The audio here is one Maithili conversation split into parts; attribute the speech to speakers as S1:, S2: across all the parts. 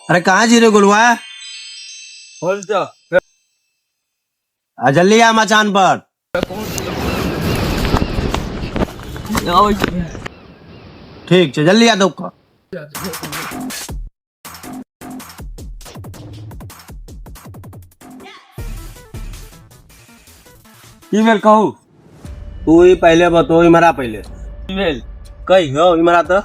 S1: अरे कहाँ जी रे गोलुआ?
S2: बोल तो।
S1: आ जल्दी आ मचान पर। ठीक छै, जल्दी आ दौड़ कऽ।
S2: की भेल कहू?
S1: तू ही पहले बतो, इमरा पहले।
S2: की भेल?
S1: कहियो इमरा तऽ।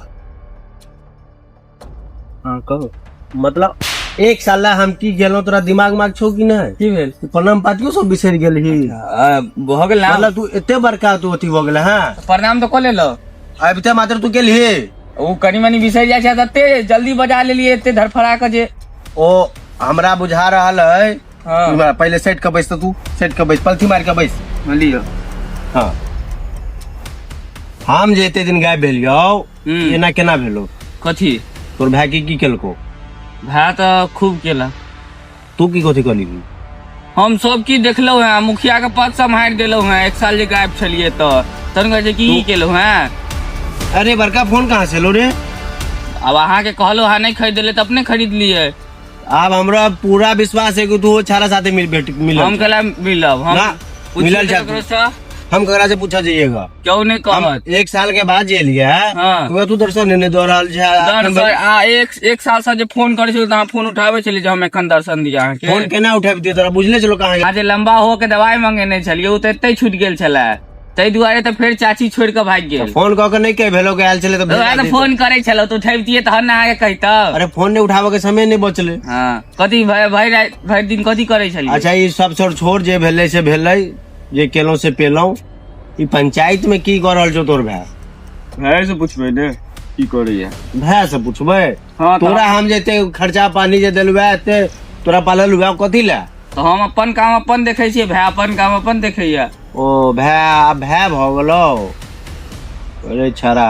S2: हाँ कहू।
S1: मतलब एक साल ला हम की गेलहुँ, तोरा दिमाग माग छौ कि नहि?
S2: की भेल?
S1: तू प्रणाम पातियो सब बिसरि गेलही।
S2: भऽ गेल ना।
S1: मतलब तू एते बड़का तू अथी भऽ गेल हँ।
S2: प्रणाम तऽ कऽ लेलो।
S1: आबिते मात्र तू गेलही।
S2: ओ कनि मनि बिसरि जाइ छै, तते जल्दी बजा लेलियै एते धड़फड़ा कऽ जे।
S1: ओ हमरा बुझा रहल है।
S2: हाँ।
S1: इमहर पहिले सटि कऽ बैस तऽ, तू सटि कऽ बैस, पलथी मारि कऽ बैस।
S2: लियौ।
S1: हाँ, हम जे एते दिन गायब भेलियौ, एना केना भेलो?
S2: कथी?
S1: तोर भाय की की केलको?
S2: भाय तऽ खूब केला।
S1: तू की कथी कहली?
S2: हम सब की देखलहुँ हैं, मुखिया के पद सम्हारि देलहुँ हैं एक साल जे गायब छलियै तऽ। तहन कहै छै कि की केलहुँ हैं।
S1: अरे बड़का फोन कहाँ से लो रे?
S2: आब अहाँके कहलहुँ अहाँ नहि खरीद देलियै तऽ अपने खरीद लियै।
S1: आब हमरा पूरा विश्वास है कि तू ओ छाड़ा साथे मिल भेट मिलल।
S2: हम कहला मिलब हम
S1: ना,
S2: पूछिए
S1: मिलल
S2: तऽ
S1: छै।
S2: ककरोसँ।
S1: हम ककरा से पूछा जाइएगा?
S2: क्यों नहीं
S1: हम
S2: कहत?
S1: एक साल के बाद जे लिए
S2: हाँ।
S1: तू दर्शन नहीं दऽ रहल छै।
S2: दर्शन आ एक एक साल से जे फोन करै छलियै तऽ अहाँ फोन उठाबै छलियै जे हम एखन दर्शन दिअ अहाँके।
S1: फोन केना उठाबतियै? तोरा बुझले छलो कहाँ।
S2: अहाँ जे लम्बा हो के दवाइ मंगेने छलियै ओ तऽ एते छूटि गेल छलै, ताहि दुआरे तऽ फेर चाची छोड़ि कऽ भागि गेल।
S1: फोन कऽ के नहि कहि भेलो के आयल छलै तऽ
S2: तऽ वएह
S1: भेजा
S2: तऽ
S1: दितौ।
S2: फोन करै छलहुँ तऽ उठैबतियै तहन ने अहाँके कहितहुँ।
S1: अरे फोन नहीं उठाबे के समय नहीं बचले।
S2: हँ, कथी भरि भरि राति भरि दिन कथी करै छलियै?
S1: अच्छा ई सब छोड़ छोड़, जे भेलै से भेलै, जे केलहुँ से पेलहुँ। ई पंचायत में की कऽ रहल छौ तोर भाय?
S2: भाय से पुछबै ने की करैया।
S1: भाय से पुछबै?
S2: हाँ, तऽ
S1: तोरा हम जे एते खर्चा पानी जे देलुआ, एते तोरा पालल हुआ कथी लए?
S2: तऽ हम अपन काम अपन देखै छियै, भाय अपन काम अपन देखैया।
S1: ओ भाय, आब भाय भऽ गेलौ। अरे छड़ा,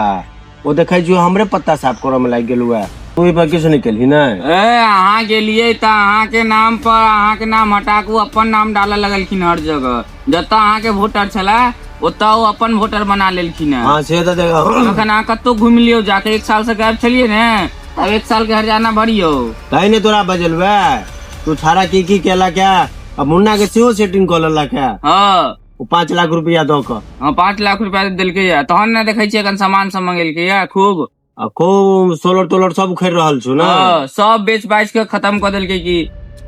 S1: ओ देखै छियौ हमरे पत्ता साफ करऽ मे लागि गेलौ। तू ओहि पर किछु नहि केलही ने?
S2: ए, अहाँ गेलियै तऽ अहाँके नाम पर अहाँके नाम हटा कऽ ओ अपन नाम डालऽ लगलखिन। हर जगह जतऽ अहाँके वोटर छलै ओतऽ ओ अपन वोटर बना लेलखिन हेँ।
S1: हाँ से तऽ देख।
S2: अखन अहाँ कतहु घुमि लियौ जाके, एक साल से गायब छलियै ने, आब एक साल के हरजाना भरियौ।
S1: तै ने तोरा बजलबै, तू छाड़ा की की केलक है। आ मुन्ना के सेहो सेटिंग कऽ लेलक है।
S2: हँ।
S1: ओ 5 लाख रुपया दऽ कऽ।
S2: हँ, 5 लाख रुपया देलकै या तहन ने देखै छियै एखन सामान सब मंगेलकै या खूब।
S1: आ खूब सोलर तोलर सब उखड़ि रहल छौ ने?
S2: हँ, सब बेच बाच के खत्म कऽ देलकै की।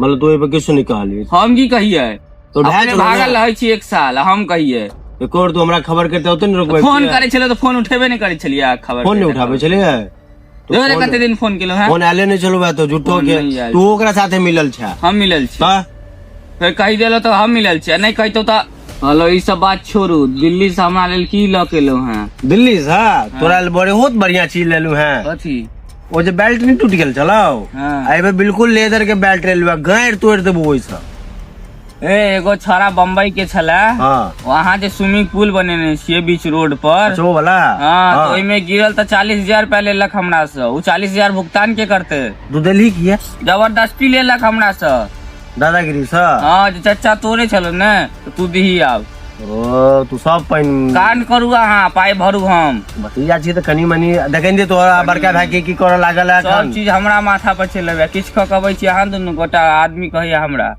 S1: मतलब तू ओहि पर किछु नहि कहली?
S2: हम की कहियै?
S1: तो भए
S2: अपने
S1: छलौ ने।
S2: भागल रहै छी एक साल, हम कहियै?
S1: एको बेर तू हमरा खबर करते ओते ने रोकबै।
S2: फोन करै छलै तऽ फोन उठेबे नहि करै छलियै खबर।
S1: फोन नहि उठाबै छलियै? तो
S2: देखो ने कते दिन फोन केलहुँ हैं।
S1: फोन आयले नहि छलौ तो झूठो
S2: फोन
S1: के।
S2: नहि आयल।
S1: तू ओकरा साथे मिलल छै?
S2: हम मिलल छी?
S1: तऽ
S2: फेर कहि देलहुँ तऽ हम मिलल छी, आ नहि कहितहुँ तऽ। हेलो, ई सब बात छोड़ू, दिल्ली से हमरा लेल की लऽ के एलहुँ हैं?
S1: दिल्ली से तोरा लेल बड़े बहुत बढ़िया चीज लेलू हैं।
S2: कथी?
S1: ओ जे बेल्ट नहीं टूट गेल छलौ?
S2: हाँ।
S1: एहि बेर बिल्कुल लेदर के बेल्ट लेलू, गाड़ि तोड़ि देबो ओहिसँ।
S2: ए, एगो छौड़ा बम्बई के छलै।
S1: हाँ।
S2: वहाँ जे स्विमिंग पूल बनेने छियै बीच रोड पर।
S1: अच्छा, ओ वाला?
S2: हाँ, तऽ ओहिमे गिरल तऽ 40,000 रुपया लेलक हमरा से। ओ 40,000 भुगतान के करते?
S1: तू देलही किया?
S2: जबरदस्ती लेलक हमरा से।
S1: दादागिरी से?
S2: हाँ, जे चच्चा तोरे छलो ने तऽ तू दीही आब।
S1: ओ तू सब पानि
S2: कांड करू अहाँ, पाइ भरू हम।
S1: भतीजा छी तऽ कनि मनि देखै ने तोरा बड़का भाय के की करऽ लागल है
S2: सब
S1: एखन।
S2: चीज हमरा माथा पर चलेबै। किछु कऽ के अबै छी अहाँ दुनू गोटा, आदमी कहैया हमरा।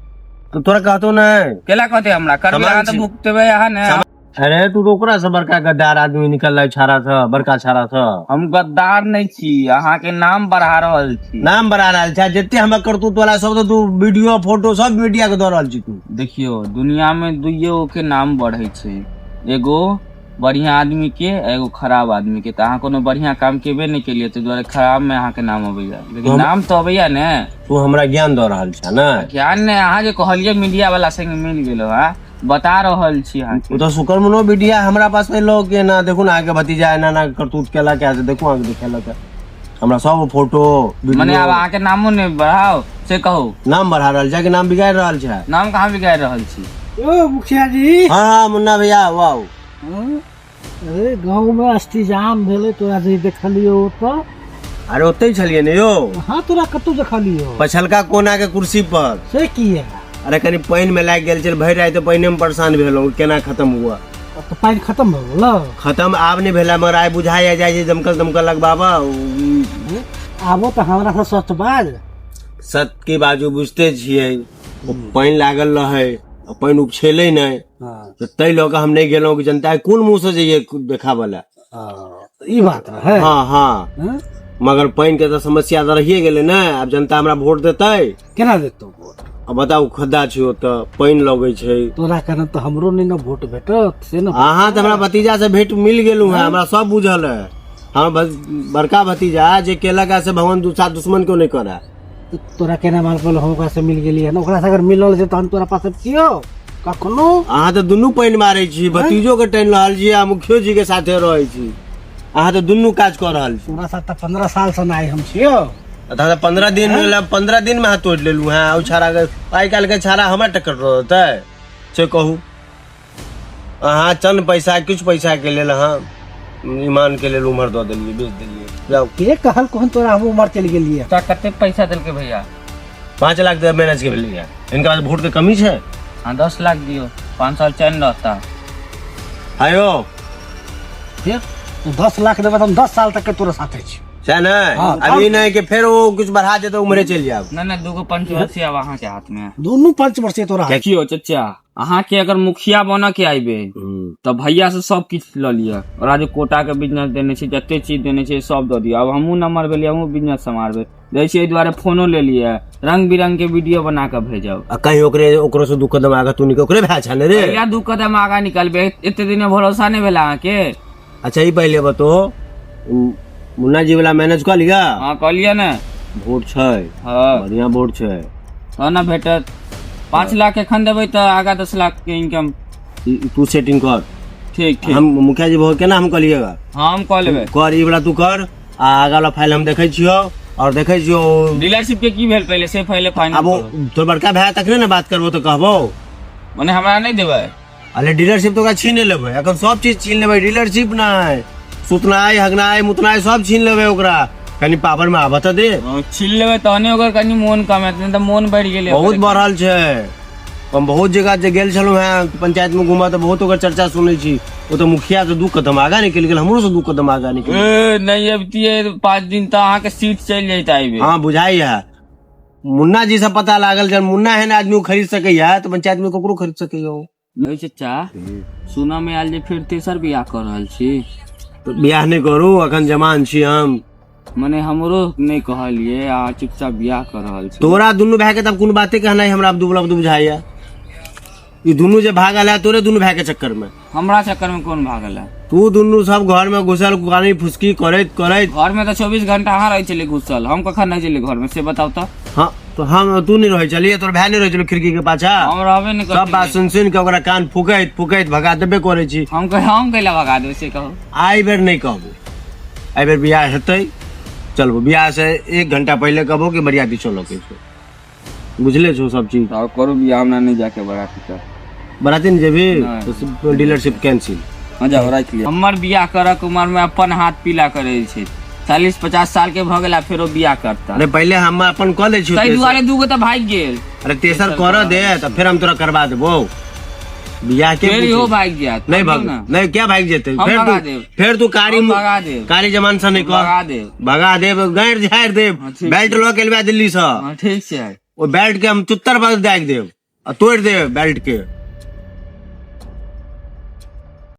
S1: तो तोरा कहतो नहीं?
S2: केला कहते हमरा? करबै
S1: सामान
S2: अहाँ तऽ
S1: छी।
S2: भुगतेबै अहाँ ने।
S1: अरे तू तो ओकरा से बड़का गद्दार आदमी निकल रहा, छाड़ा था, बड़का छाड़ा था।
S2: हम गद्दार नहीं छी, अहाँ के नाम बढ़ा रहल छी।
S1: नाम बढ़ा रहल छै? जते हमर करतूत वाला सब तो तू वीडियो फोटो सब मीडिया के दऽ रहल छी तू।
S2: देखियो, दुनिया में दुइयो के नाम बढ़े छै, एगो बढ़िया आदमी के, एगो खराब आदमी के। तऽ अहाँ कोनो बढ़िया काम केबे नहि केलियै, ताहि दुआरे खराब में अहाँ के नाम अबैया, लेकिन नाम तऽ अबैया ने।
S1: तू हमरा ज्ञान दऽ रहल छ ने?
S2: ज्ञान ने, अहाँ जे कहलियै मीडिया वाला संगे मिल गेलो हँ, बता रहल छी अहाँके।
S1: ओ तऽ शुक्र मनो मीडिया हमरा पास एलो कि एना देखू ने अहाँके भतीजा एना एना करतूत केलक है, से देखू अहाँके देखेलक है हमरा सब फोटो
S2: मने
S1: वीडियो।
S2: आब अहाँके नामो नहि बढ़ाओ से कहू।
S1: नाम बढ़ा रहल छै कि नाम बिगाड़ि रहल छै?
S2: नाम कहाँ बिगाड़ि रहल छी?
S3: ओ मुखिया जी।
S1: हाँ हाँ मुन्ना भैया, वाह।
S3: अरे गाँव में अष्टजाम भेलै, तोरा जे देखलियौ ओतऽ।
S1: अरे ओतहि छलियै ने यौ।
S3: हाँ, तोरा कतौ देखलियौ?
S1: पछलका कोना के कुर्सी पर।
S3: से किया?
S1: अरे कनि पानि में लागि गेल छल, भरि राति पानि में परेशान भेलहुँ, केना खत्म हुआ।
S3: तऽ पानि खत्म भऽ गेल?
S1: खत्म आब नहि भेला, मगर आइ बुझाइ जाइ छै दमकल तमकल लगबाबा।
S3: आबो तऽ हमरा से सच बाज।
S1: सत की बाजू बुझते छियै, ओ पानि लागल रहै, आ पानि उपछेलै नहि।
S3: हँ।
S1: तऽ ताहि लऽ कऽ हम नहि गेलहुँ कि जनता के कोन मुँह से जइयै देखाबऽ लए।
S3: हँ, ई बात रहै।
S1: हँ हँ।
S3: हँ?
S1: मगर पानि के तऽ समस्या तऽ रहिए गेलै ने। आब जनता हमरा वोट देतै?
S3: केना देतौ वोट?
S1: आ बताउ, खद्दा छै ओतऽ, पानि लगै छै।
S3: तोरा कारण तऽ हमरो नहि ने वोट भेटत से ने।
S1: अहाँ तऽ हमरा भतीजा से भेंट मिल गेलहुँ हँ, हमरा सब बुझल है। हमर बड़का भतीजा जे केलक है से भगवान दूसरा दुश्मन को नहि करे।
S3: तऽ तोरा केना मालूम पड़ल हम ओकरा से मिल गेलियै हन? ओकरा से अगर मिलल छै तहन तोरा पास छियौ कखनो?
S1: अहाँ तऽ दुनू पानि मारै छी, भतीजो के टानि रहल छी आ मुखियो जी के साथे रहै छी। अहाँ तऽ दुनू काज कऽ रहल छी।
S3: तोरा साथ तऽ 15 साल से नहि हम छियौ।
S1: दादा, 15 दिन, 15 दिन में हाथ तोड़ि लेलहुँ हेँ। ओ छाड़ा के आइ काल्हि के छाड़ा हमरा टक्कर रहतै से कहू? अहाँ चंद पैसा, किछु पैसा के लेल अहाँ ईमान के लेल उम्र दऽ देलियै, बेच देलियै, जाउ।
S3: के कहल कोन तोरा हम उमर चलि गेलियै?
S2: तोरा कते पैसा देलकै भैया?
S1: 5 लाख दे मैनेज के भेलैया। इनका पास वोट के कमी छै?
S2: हाँ, 10 लाख दियौ, 5 साल चैन रहता।
S1: हायो।
S3: फिर तू 10 लाख देबे तऽ हम 10 साल तक के तोरा साथे छी।
S1: सएह ने?
S3: हाँ।
S1: अभी नहि कि फेर ओ किछु बढ़ा देते, उम्हरे चलि जायब।
S2: नहि नहि, दूगो पंचवर्षीय आब अहाँके हाथ में है।
S3: दुनू पंचवर्षीय तोरा हाथ।
S2: देखियौ चचा, अहाँके अगर मुखिया बनऽ के आबे तऽ भैया से सब किछु लऽ लिअ। ओकरा जे कोटा के बिजनेस देने छै, जते चीज देने छै सब दऽ दियौ। आब हमहूँ नम्बर भेलियै, हमहूँ बिजनेस सम्हारबै दै छियै, एहि दुआरे फोनो लेलियै। रंग बिरंग के वीडियो बना कऽ भेजब।
S1: आ कहीं ओकरे ओकरो से दू कदम आगा तू निकल, ओकरे भाय छा ने रे?
S2: भैया दू कदम आगा निकलबै, एते दिन भरोसा नहि भेल अहाँके?
S1: अच्छा, ई पहिले बतो, मुन्ना जी वाला मैनेज कऽ लिअ?
S2: हाँ, कऽ लिअ ने।
S1: वोट छै?
S2: हाँ।
S1: बढ़िया वोट छै।
S2: तहन ने भेटत। 5 लाख एखन देबै तऽ आगा 10 लाख के इनकम।
S1: ई तू सेटिंग कर।
S2: ठीक ठीक।
S1: हम मुखिया जी बहुत केना हम कलिएगा?
S2: हाँ, हम कऽ लेबै।
S1: कर, ई वाला तू कर आ आगा वाला फाइल हम देखै छियौ और देखै छियौ।
S2: डीलरशिप के की भेल पहिले से पहिले फाइनल
S1: आब ओ
S2: करू।
S1: तोर बड़का भाय तखने ने बात करबो तऽ कहबो।
S2: मने हमरा नहि देबै?
S1: अरे डीलरशिप तो ओकरा छीन लेबै। एखन सब चीज छीन लेबै, डीलरशिप नहि, सुतनाइ हगनाइ मुतनाइ सब छीन लेबै ओकरा। कनि पावर में आबऽ तऽ दे।
S2: हँ, छीन लेबै तहने ओकर कनि मोन कम हेतै, नहि तऽ मोन बढ़ि गेलै।
S1: बहुत बढ़ल छै। हम बहुत जगह जे गेल छलहुँ हेँ पंचायत में घूमऽ तऽ बहुत ओकर चर्चा सुनै छी। ओ तऽ मुखिया से दू कदम आगा निकलि गेल, हमरो से दू कदम आगा निकलि गेल।
S2: ए, नहि अबितियै 5 दिन तऽ अहाँके सीट चलि जैत आइबे।
S1: हाँ, बुझाइया। मुन्ना जी से पता लागल, जब मुन्ना एहन आदमी खरीद सकैया तऽ पंचायत में ककरो खरीद सकैया ओ।
S2: नहि चचा, सुनऽ मे आयल जे फेर तेसर बियाह कऽ रहल छी।
S1: तऽ बियाह नहि करू, अखन जवान छी हम।
S2: मने हमरो नहि कहलियै आ चुपचाप बियाह कऽ रहल छी।
S1: तोरा दुनू भाय के तब कोनो बाते कहनाइ हमरा आब दुबला बुझाइया। ई दुनू जे भागल है तोरे दुनू भाय के चक्कर में।
S2: हमरा चक्कर में कोन भागल है?
S1: तू दुनू सब घर में घुसल कानी फुसकी करैत करैत।
S2: घर में तऽ 24 घंटा अहाँ रहै छलियै घुसल, हम कखन रहै छलियै घर में से बताउ तऽ?
S1: हाँ तो हम तू नहीं रहै छलियै, तोर भाय नहीं रहै छलै खिड़की के पाछा?
S2: हम रहबे नहि
S1: सब बात
S2: करतियै।
S1: सुन सुन के ओकरा कान फुकैत फुकैत भगा देबे करै छी।
S2: हम कह हम कैला भगा देबै से कहू?
S1: आइ बेर नहि कहबो, एहि बेर बियाह हेतै चलबो। बियाह से 1 घंटा पहिले कहबो कि बरियाती चलो के छै, बुझले छौ सब चीज।
S2: तऽ करू बियाह, हमरा नहि जाके बराती कर।
S1: बराती नहि जेबही?
S2: नहि।
S1: तो डीलरशिप कैंसिल।
S2: हाँ जाओ, राखि लिअ। हमर बियाह करऽ के उमर में अपन हाथ पीला करै छै, 40-50 साल के भऽ गेला फेरो बियाह करता।
S1: अरे पहिले हम अपन कऽ लै छियौ
S2: ताहि
S1: तेसर।
S2: दुआरे दूगो तऽ भागि गेल।
S1: अरे तेसर करऽ दे तऽ फेर हम तोरा करबा देबो बियाह के।
S2: फेर इहो भागि जायत।
S1: नहीं भाग
S2: ना।
S1: नहीं, क्या भाग जेते?
S2: हम
S1: फिर
S2: भगा
S1: तू
S2: देब।
S1: फिर तू कारी
S2: हम भगा देब।
S1: कारी जमान से नहीं कर।
S2: भगा देब।
S1: भगा देब, गैर झाड़ देब।
S2: हाँ, ठीक।
S1: बेल्ट लऽ के एलबे दिल्ली से?
S2: हाँ, ठीक छै।
S1: ओ बेल्ट के हम चुत्तर पर दागि देब आ तोड़ि देब बेल्ट के।